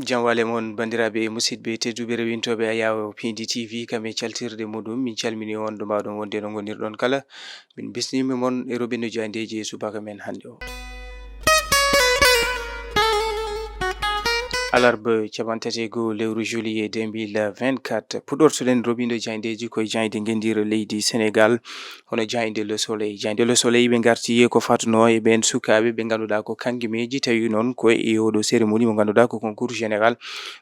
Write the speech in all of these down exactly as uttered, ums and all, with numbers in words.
Jam wale mon, banndiraaɓe e musidɓe tedduɓe rewintooɓe Ayawo P D T V, kam e caltirde muɗum, min calmini on ɗo mbaawɗon wonde no ngonirɗon kala. Min bisnima mon e roɓino jayndeeji e subaka men hannde o. Alarba capanɗe tati e goo lewru juillet deux mille vingt-quatre, puɗortoɗen roɓindo jayndeeji koye jaynde ngenndire leydi Senegal, hono jaynde Le Soleil. Jaynde Le Soleil ɓe ngarti e ko fatunoo e ɓeen sukaaɓe ɓe ngannduɗaa ko kangimeeji, tawi noon ko e oɗo cérémonie mo ngannduɗaa ko concours général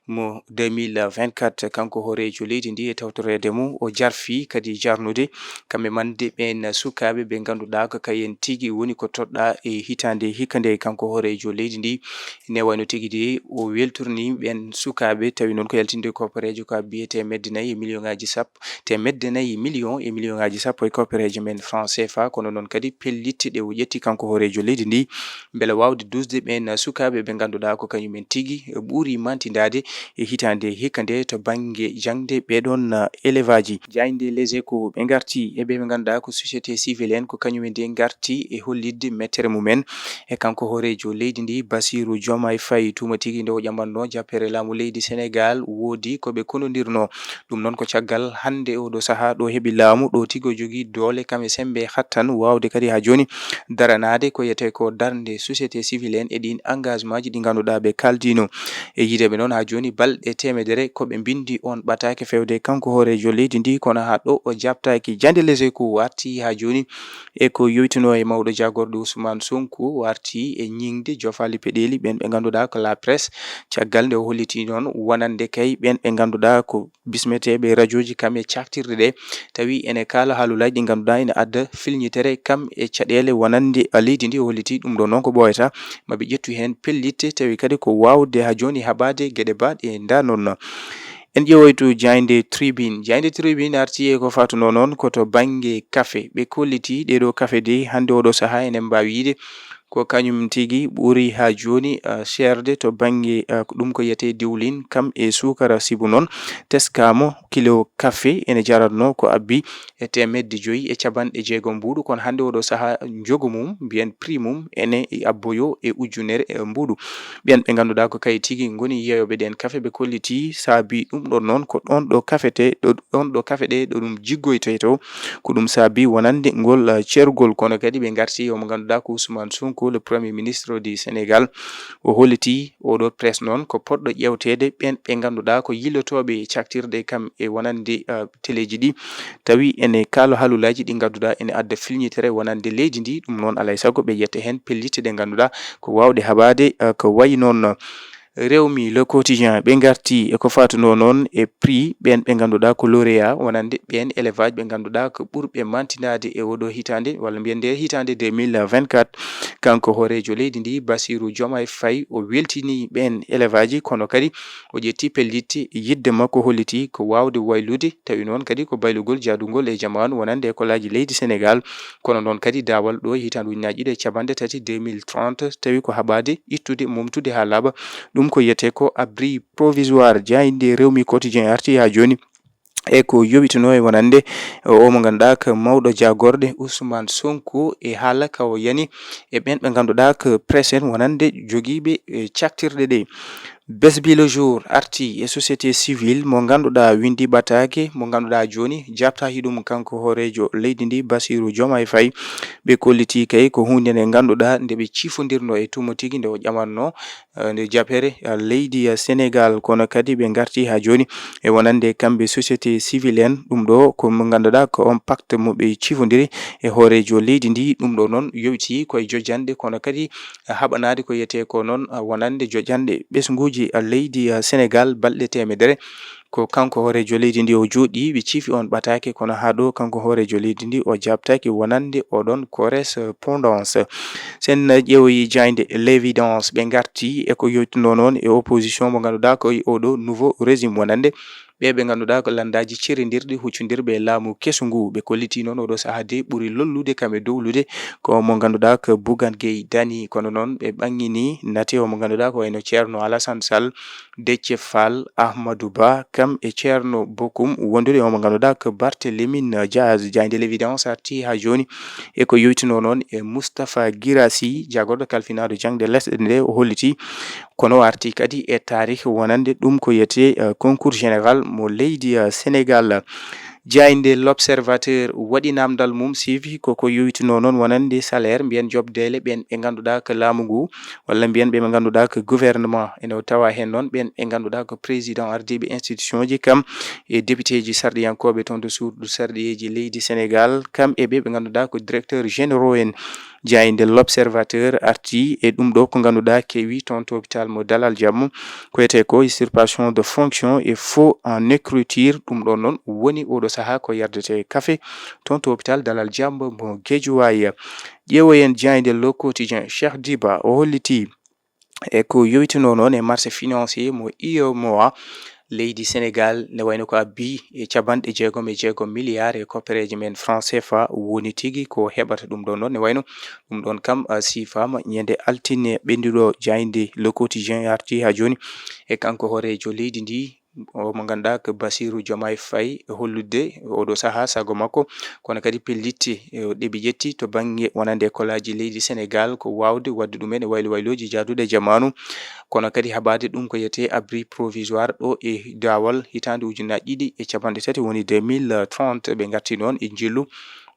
mo deux mille vingt-quatre. Kanko hooreejo leydi ndi e tawtoreede mo, o jarfi kadi jarnude kamɓe mande ɓeen sukaaɓe ɓe ngannduɗaa ko kayen tigi woni ko toɗɗaa e hitaande hikka nde. Kanko hooreejo leydi ndi, ne wayno tigi de o weltorni ɓeen sukaaɓe, tawi noon ko yaltinde koppareejo ka biyete medde nayi e million ngaaji sappo, te medde nayi million e million ngaaji sappo e koppareejo men franc C F A, kono noon kadi pellitte ɗe o ƴetti kanko hooreejo leydi ndi, mbele waawde dusde ɓeen sukaaɓe ɓe ngannduɗaa ko kañumen tigi ɓuri mantindaade e hitaande hikka nde to bannge jaŋde ɓee ɗoon, uh, élève aji. Jaaynde Les Échos ɓe ngarti e ɓe ɓe ngannduɗaa ko société civile en, ko kañumen de ngarti e hollitde mettere mumen e kanko hooreejo leydi ndi, Bassirou Diomaye Faye, tuma tigi nde o ƴamanno jappere laamu leydi Senegal, woodi ko ɓe konondirno. Ɗum noon ko caggal hannde oɗo sahaa ɗo heɓi laamu, ɗo tigi o jogii doole kam e semmbe hattan waawde kadi haa jooni daranaade ko yetee ko darnde société civile en e ɗiin engagement ji ɗi ngannduɗaa ɓe kaaldino. E yideɓe noon haa jooni balɗe teemedere ko ɓe mbinndi oon ɓataake fewde kanko hooreejo leydi ndi, kono haa ɗo o jaabtaaki. Jaaynde Les Échos arti haa jooni e ko yowitunoo e mawɗo jaagorɗo Ousmane Sonko, o arti e ñiŋde jofaali peɗeeli ɓeen ɓe ngannduɗaa ko la presse, caggal nde o holliti noon wonande kay ɓeen ɓe ngannduɗaa ko bismeteeɓe rajooji kam e caktirɗe ɗe, tawi ene kaala haalulaaji ɗi ngannduɗaa ene adda filñitere kam e caɗeele wonande leydi ndi. O holliti ɗum ɗo noon ko ɓooyata ma ɓe ƴettu heen pellitte, tawi kadi ko waawde haa jooni haɓaade geɗe baaɗe nda noon. En ƴeewoytu jaaynde Tribune. Jaaynde Tribune arti e ko fatunoo noon ko to bannge kafe. Ɓe kolliti ɗee ɗoo kafe de hannde oɗo sahaa enen mbaawi yiide ko kañum tigi ɓuri haa jooni, ah, seerde to bannge, ah, ɗum ko yetee diwlin kam e suukara, sibu noon teskaama kilo kafe ene jaratnoo ko abbi e teemedde joyi e capanɗe jeegom mbuuɗu, kono hannde oɗo sahaa njogo mum, mbiyen prix mum, ene abboyoo e ujunere e mbuuɗu. Ɓeen ɓe ngannduɗaa ko kay tigi ngoni yeeyooɓe ɗeen kafe, ɓe kolliti saabi ɗum ɗon noon ko ɗoon ɗo kafete, ɗo, ɗoon ɗo kafe ɗe ɗo ɗum jiggoytee to, ko ɗum saabi wonande ngol, ah, ceergol, kono kadi ɓe ngarti omo ngannduɗaa ko Ousmane Sonko, le premier ministre du Sénégal, o holliti oɗo presse noon ko potɗo ƴeewteede ɓeen ɓe ngannduɗaa ko yillotooɓe e caktirɗe kam e wonande, ah, teleeji ɗi, tawi ene kaalo haalulaaji ɗi ngannduɗaa ene adda filñitere wonande leydi ndi. Ɗum noon alaa e sago ɓe ƴetta heen pellitte ɗe ngannduɗaa ko waawde haɓaade, ah, ko wayi noon Rewmi Le Quotidien, ɓe ngarti e ko fatunoo noon e prix ɓeen ɓe ngannduɗaa ko lauréat wonande ɓeen élève aji ɓe ngannduɗaa ko ɓurɓe mantinaade e oɗo hitaande, walla mbiyen nde hitaande deux mille vingt-quatre. Kanko hooreejo leydi ndi, Bassirou Diomaye Faye, o weltini ɓeen élève aji, kono kadi o ƴetti pellitte yiɗde makko holliti ko waawde waylude, tawi noon kadi ko baylugol jaadugol e jamaanu wonande école aji leydi Senegal, kono noon kadi daawal ɗo e hitaande ujunnaaji ɗiɗi e capanɗe tati, deux mille trente, tawi ko haɓaade ittude, momtude haa laaɓa. Ɗum ko yetee ko abri provisoire. Jaaynde Rewmi Quotidien arti haa jooni e ko yowitunoo e wonande o mo ngannduɗaa ko mawɗo jaagorɗe Ousmane Sonko e haala ka o yani e ɓeen ɓe ngannduɗaa ko presse en wonande jogiiɓe, e, caktirɗe ɗe. Besbi Le Jour arti e société civile mo ngannduɗaa winndi ɓataake, mo ngannduɗaa jooni jaabtaaki ɗum kanko hooreejo leydi ndi, Bassirou Diomaye Faye. Ɓe kolliti kay ko huunde nde ngannduɗaa nde ɓe cifondirno e tuma tigi nde o ƴamanno, eh, nde japere, eh, leydi, eh, Senegal, kono kadi ɓe ngarti haa jooni e wonande kamɓe société civile en. Ɗum ɗo ko mo ngannduɗaa ko on pacte mo ɓe cifondiri e hooreejo leydi ndi. Ɗum ɗo noon yowiti koye jojanɗe, kono kadi haɓanaade ko yetee ko noon, ah, wonande joƴanɗe ɓesnguuji, ah, leydi, ah, Senegal balɗe teemedere. Ko kanko hooreejo leydi ndi o jooɗi, ɓe ciifi on ɓataake, kono haa ɗo kanko hooreejo leydi ndi o jaabtaaki wonande oɗon correspondance. Sen ƴeewoyi jaaynde L'Évidence, ɓe ngarti e ko yowtuno noon e opposition mo ngannduɗaa ko e oɗo nouveau régime wonande ɓe ɓe ngannduɗaa ko lanndaaji cerendirɗi huccondirɓe e laamu keso ngu. Ɓe kolliti noon oɗo sahaa de ɓuri lollude kam e dowlude ko mo ngannduɗaa ko Bougane Gueye Dany. Kono noon ɓe ɓangini nate o mo ngannduɗaa ko wayno Ceerno Alassane Sall, Déthié Fall, Ahmadou Ba, kam e Ceerno Bokum, wondude o mo ngannduɗaa ko Barthélémy Diaz. Jaaynde L'Évidence arti haa jooni e ko yowtuno noon e Moustapha Guirassy, jaagorɗo kalfinaaɗo jaŋde lesɗe nde, o holliti Kono o arti kadi e taarih wonande ɗum ko wiyetee, eh, concours général mo leydi, eh, Sénégal. Jaaynde L'Observateur waɗi naamndal mum, siifi ko ko yowitunoo noon wonande salaire, mbiyen jobdeele ɓeen ɓe ngannduɗaa ko laamu ngu, walla mbiyen ɓe ɓe ngannduɗaa ko gouvernement. Ene tawa heen noon ɓeen ɓe ngannduɗaa ko président ardiiɓe institution ji kam e député ji sarɗiyankooɓe toon to suudu sarɗiyeeji leydi Sénégal, kam e ɓe ɓe ngannduɗaa ko directeur généraux en. Jaaynde L'Observateur arti e ɗum ɗo ko ngannduɗaa kewi toon to hôpital mo Dalal Jam, ko wiyetee ko usurpation de fonction et faux en écriture. Ɗum ɗo noon woni oɗo sahaa ko yardetee kafe toon to hôpital Dalal Jam mo Guédiawaye. Ƴeewoyen jaaynde Le Quotidien, Cheikh Diba o hollitii e ko yowitunoo noon e marché financier mo U E M O A, leydi Sénégal ne wayno ko abbi e capanɗe jeegom e jeegom milliards e koppereeje men franc C F A woni tigi ko heɓata ɗum ɗoon noon. Ne wayno ɗum ɗoon kam, ah, siifaama ñande altine ɓennuɗo, jaaynde Le Quotidien arti haa jooni e kanko hooreejo leydi ndi, o mo ngannduɗaa ko Bassirou Diomaye Faye, e hollude oɗo sahaa sago makko, kono kadi pellitte, e, ɗe ɓe ƴetti to bannge wonande école aji leydi Sénégal ko waawde waɗde ɗum en e waylo waylooji jaaduɗi e jamaanu, kono kadi haɓaade ɗum ko wiyetee abri provisoire ɗo e daawal hitaande ujunnaji ɗiɗi e capanɗe tati, woni deux mille trente. Ɓe ngarti noon e njillu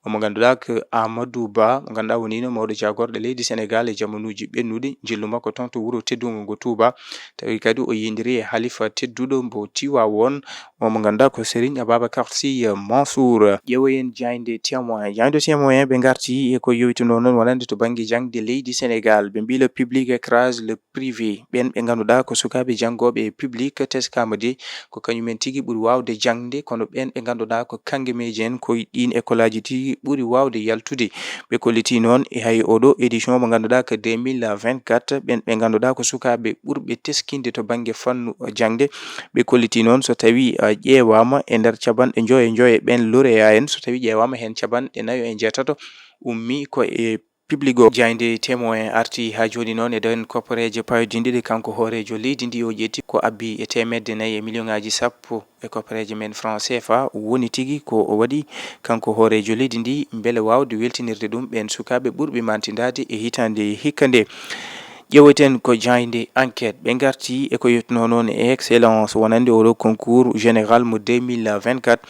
mo ngannduɗaa ko Amadou Ba, mo ngannduɗaa woniino mawɗo jaagorɗe leydi Sénégal e jamanuuji ɓennuɗi, njillu makko toon to wuro teddungo ngo Touba, tawi kadi o yiyondiri e halifa tedduɗo mbo Tiwaawoon, o mo ngannduɗaa ko Serigne Ababacar Sy Mansour. Ƴeewoyen jaaynde Témoin. Jaaynde Témoin ɓe ngarti e ko yowitunoo noon wonande to bannge jaŋde leydi Sénégal. Ɓe mbii: "Le public écrase le privé." Ɓeen ɓe ngannduɗaa ko sukaaɓe janngooɓe e public, teskaama de ko kañumen tigi ɓuri waawde jaŋde, kono ɓeen ɓe ngannduɗaa ko kaŋŋemeeje en, ko e ɗiin école aji tigi ɓuri waawde yaltude. Ɓe kollitii noon e hay oɗo édition mo ngannduɗaa ko deux mille vingt-quatre, ɓeen ɓe ngannduɗaa ko sukaaɓe ɓurɓe teskinde to bannge fannu jaŋde. Ɓe kollitii noon so tawii, ah, ƴeewaama e nder capanɗe njoyo e njoyo ɓeen lauréat en, so tawii ƴeewaama heen capanɗe nayo e njeetato ummii ko e public o. Jaaynde Témoin arti haa jooni noon e nder kopporeeje paayoɗinɗe ɗe kanko hooreejo leydi ndi o ƴetti ko abbi e teemedde nayi e miliyoŋaaji sappo e kopporeeje men franc C F A, woni tigi ko o waɗi kanko hooreejo leydi ndi mbele waawde weltinirde ɗum ɓeen sukaaɓe ɓurɓe mantindaade e hitaande hikka nde. Ƴeeweten ko jaaynde Enquête. Ɓe ngarti e ko yottunoo noon e excellence wonande oɗo concours général mo deux mille vingt-quatre.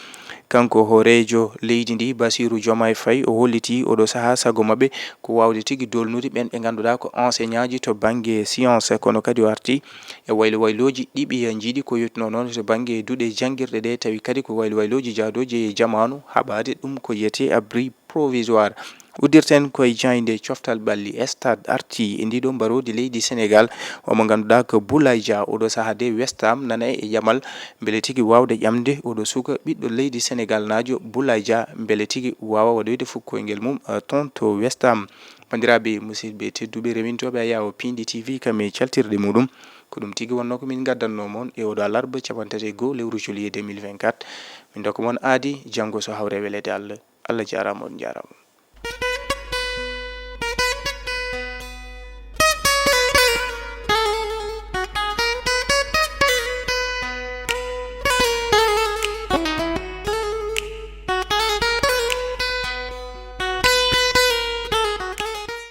Kanko hooreejo leydi ndi, Bassirou Diomaye Faye, o hollitii oɗo sahaa sago maɓɓe ko waawde tigi dolnude ɓeen ɓe ngannduɗaa ko enseignant ji to bannge science, kono kadi o arti e waylo waylooji ɗi ɓe njiɗi ko yottunoo noon to bannge duɗe janngirɗe ɗe, tawi kadi ko waylo waylooji jaadooji e jamaanu, haɓaade ɗum ko wiyetee abri provisoire. Uddirten ko e jaaynde Coftal Ɓalli. Stade arti e ndiɗo mbaroodi leydi Sénégal, o mo ngannduɗaa ko Boulaye Dia, oɗo sahaa de West Ham nana e ƴamal mbele tigi waawde ƴamde oɗo suka ɓiɗɗo leydi Sénégal naajo Boulaye Dia, mbele tigi waawa waɗoyde fukkoyngel mum, eh, toon to West Ham. Banndiraaɓe, musidɓe tedduɓe, rewintooɓe Ayaawo Piindi T V kam e caltirɗe muɗum, ko ɗum tigi wonnoo ko min ngaddannoo mon e oɗo alarba capanɗe tati e goo lewru juillet deux mille vingt-quatre. Min ndokka mon aadi janngo so hawre weleede Allah. Allah jaaraama, on njaaraama.